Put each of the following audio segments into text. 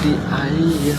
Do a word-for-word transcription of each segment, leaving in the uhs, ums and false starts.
哎呀。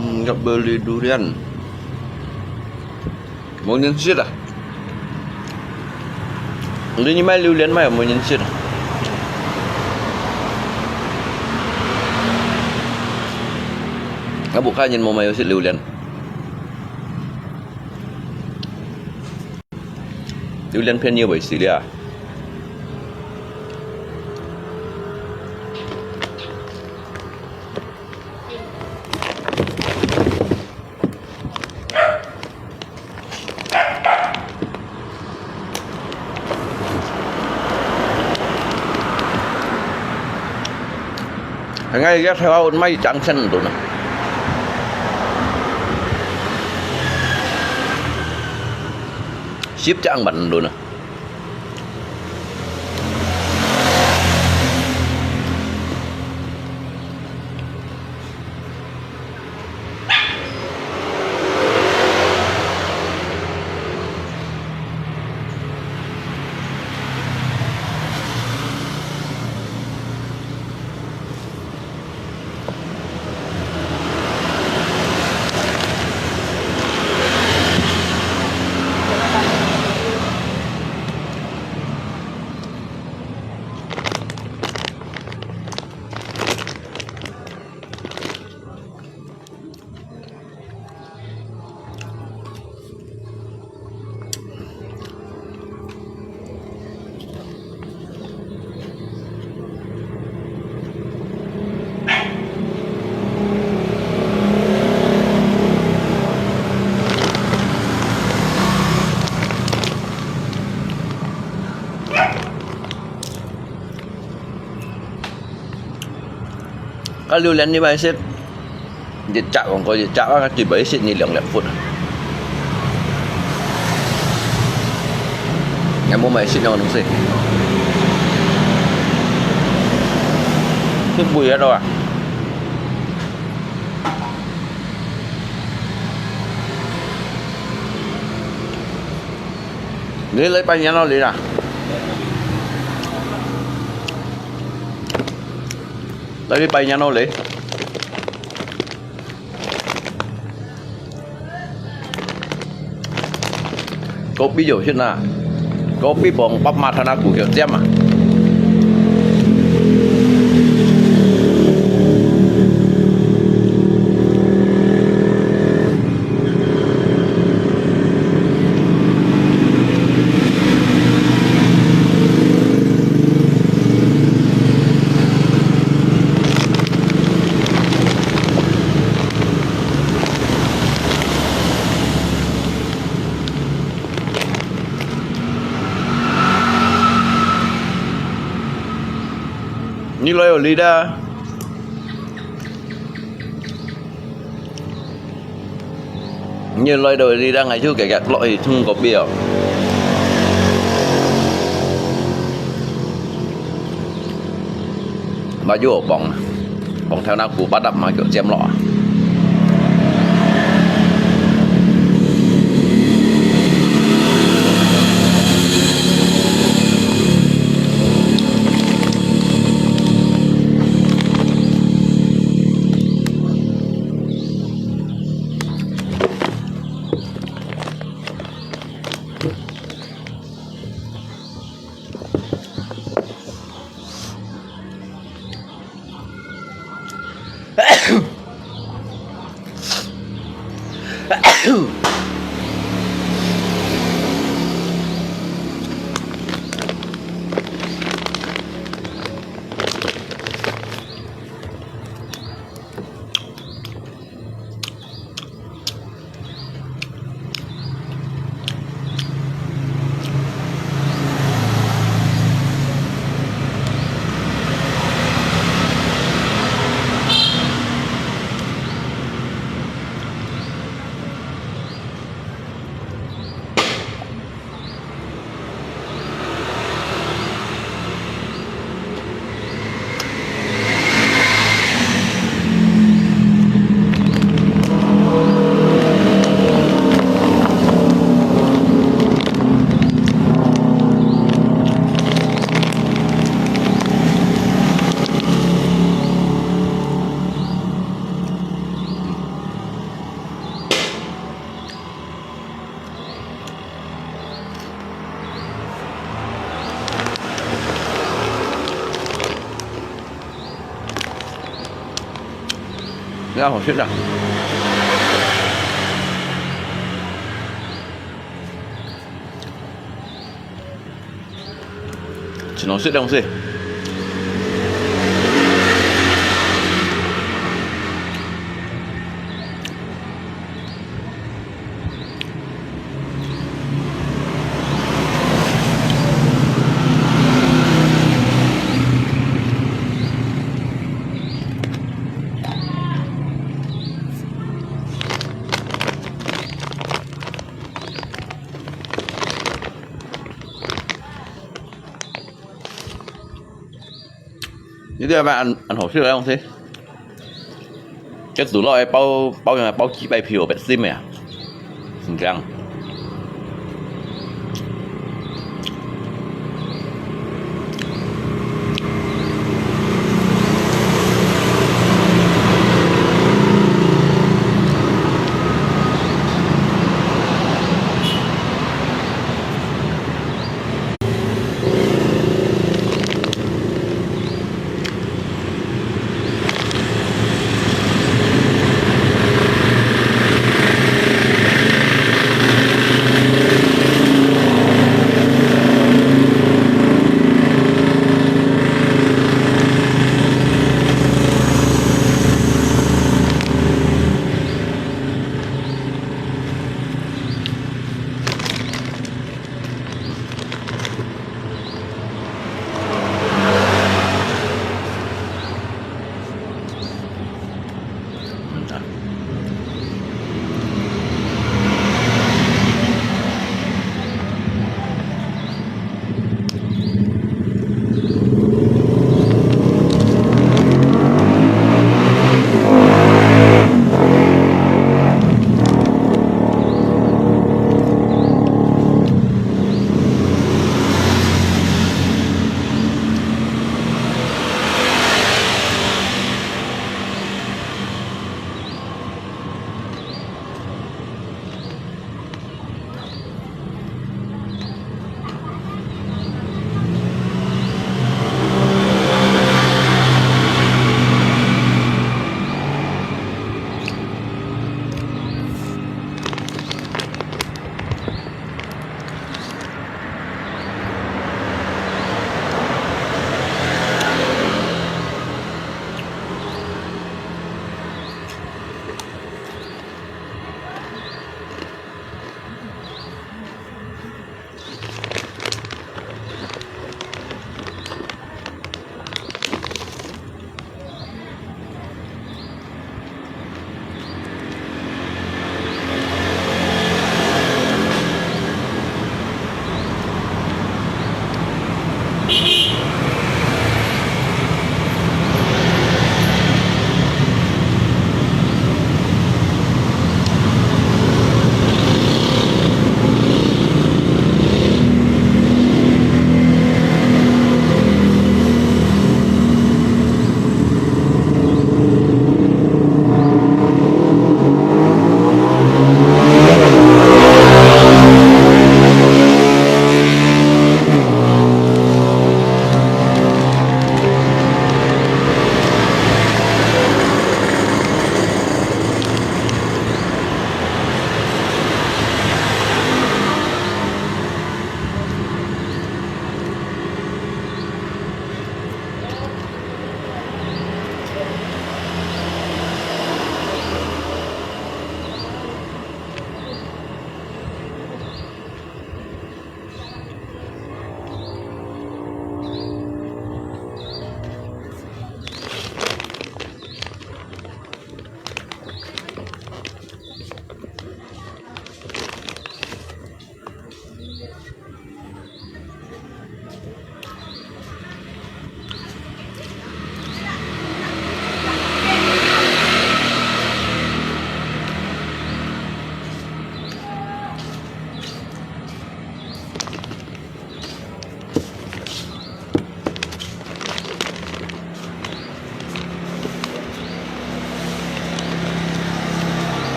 Hmm, nggak beli durian. Mò人食啊？你，你賣榴槤賣，無人食啊？啊，屋下人無買，有食榴槤。榴槤便宜會死了啊！ 𠊎這頭下賣一隻千銀啊，十隻銀啊。 該榴槤你買食，一隻講過一隻啊，佢只會食你兩粒核。𠊎無買食兩個東西。食飯个咯啊！你來拜年咯，你啦！ 來去拜年咯咧。Kopi有食啊，kopi pong pap mata na ku kiu tiam啊。你來有理的。 你來到這，𠊎就遽遽落去沖kopi哦。Baju pong，pong頭那古巴達嘛叫尖落啊。真好食啊！真好食東西。 你你這擺恁恁好食个東西，這肚落个包包樣包幾百票白心个啊，真正。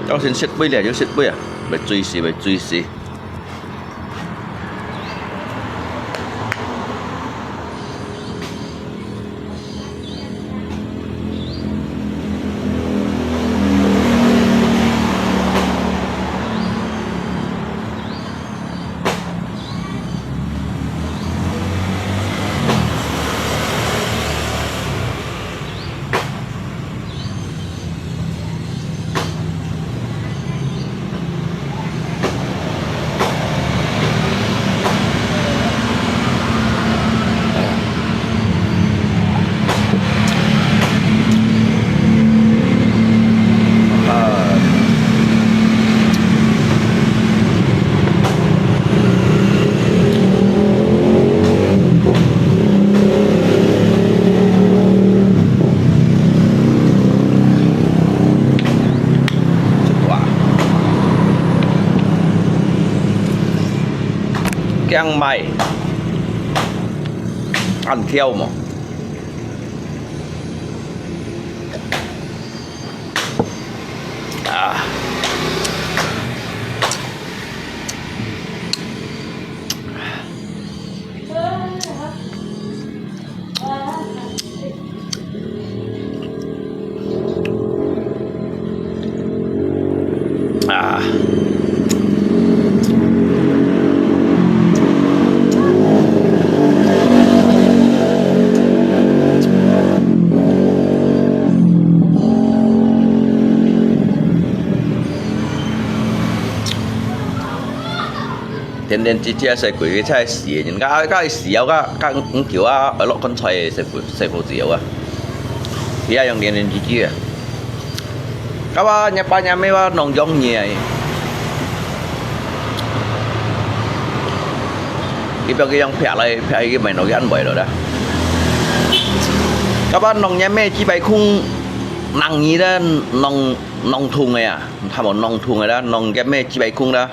要先食杯了，要食杯啊，會醉死，會醉死。驚賣，恁挑無？啊！ 啊。電電吱吱啊，細鬼个菜死个人，該，該死了，該，該，嗯，叫啊，愛落棺材个細鬼，細鬼子了啊。佢也用電電吱吱啊。該話，若爸若姆話，弄用你啊。佢表佢用劈來，劈去，買落去，安慰落啦。該話，弄若姆幾百空，弄你啦，弄，弄痛个啊，他無弄痛个啦，弄若姆幾百空啦。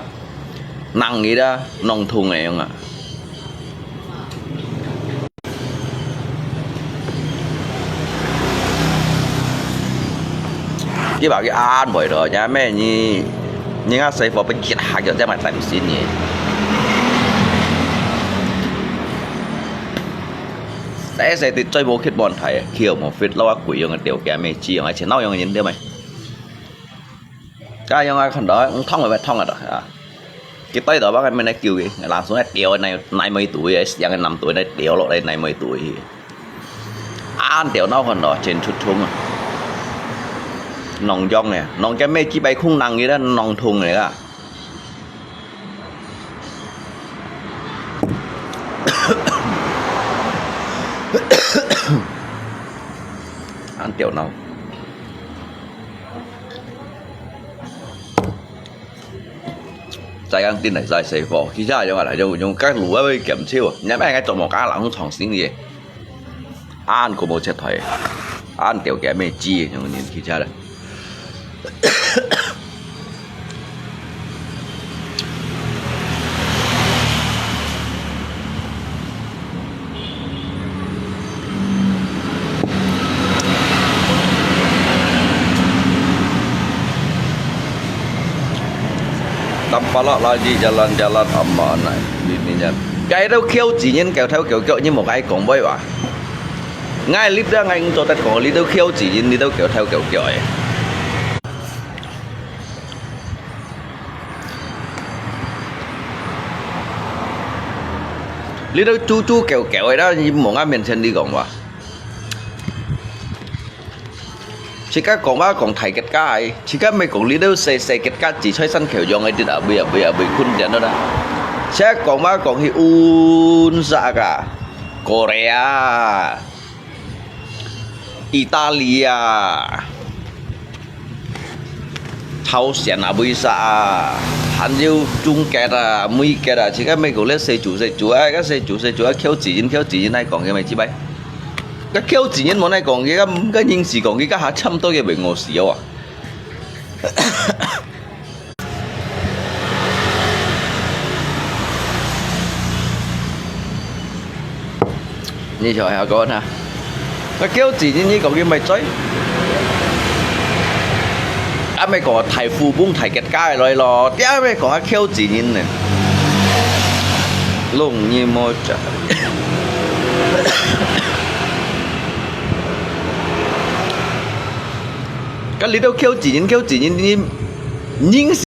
弄佢啦，弄痛个樣啊。佢話佢安慰咯，也咩你，你个細伙被吉下咗，這麼擔心你。細細啲最無缺問題，佢又無fit，老啊鬼樣个條件咩，只樣个錢，老樣个人對無？ 該樣啊，看到，嗯，痛啊，痛啊，啊。佢對到，我个面來救佢，人手來吊，來，來尾肚个，像个男肚來吊落來，來尾肚个。啊，吊到看到，真出痛啊。弄僵个，弄僵咩，幾百空弄佢啦，弄痛个啦。啊，吊到。 再講緊來再細伙，其實用啊來用用，該路啊會減少，你乜應該做麼个人創新个，恁个無切台，恁條件咩知用人其實咧。 Tampalak lagi jalan-jalan aman ai. Bini nya. Kaya tu kiau cinin kau tau kau kau ni mo kai kong boy wa. Ngai lip da ngai ung to tat kong li tu kiau cinin ni tu kau tau kau kau ai. 你兜豬豬狗狗个啦，你莫喺面前你講話。自家講話講大吉家个，自家咪講你兜細細吉家自在山口樣个啲啊，尾啊尾啊尾坤點到啦。自家講話講去溫莎啊，Korea。 意大利啊，朝鮮啊，為啥啊？還有中國啊，美國啊，自家美國咧，細主細主啊，个細主細主啊，扣錢扣錢來講个咩？知擺？个扣錢無來講个，个个人是講个，个下差毋多个袂餓死哦啊！ 你就係講啊，該狗子人你講佢毋係罪？啊，毋係講大富翁大吉家來咯，點解講啊狗子人呢？弄你莫講。該你都狗子人，狗子人，你，你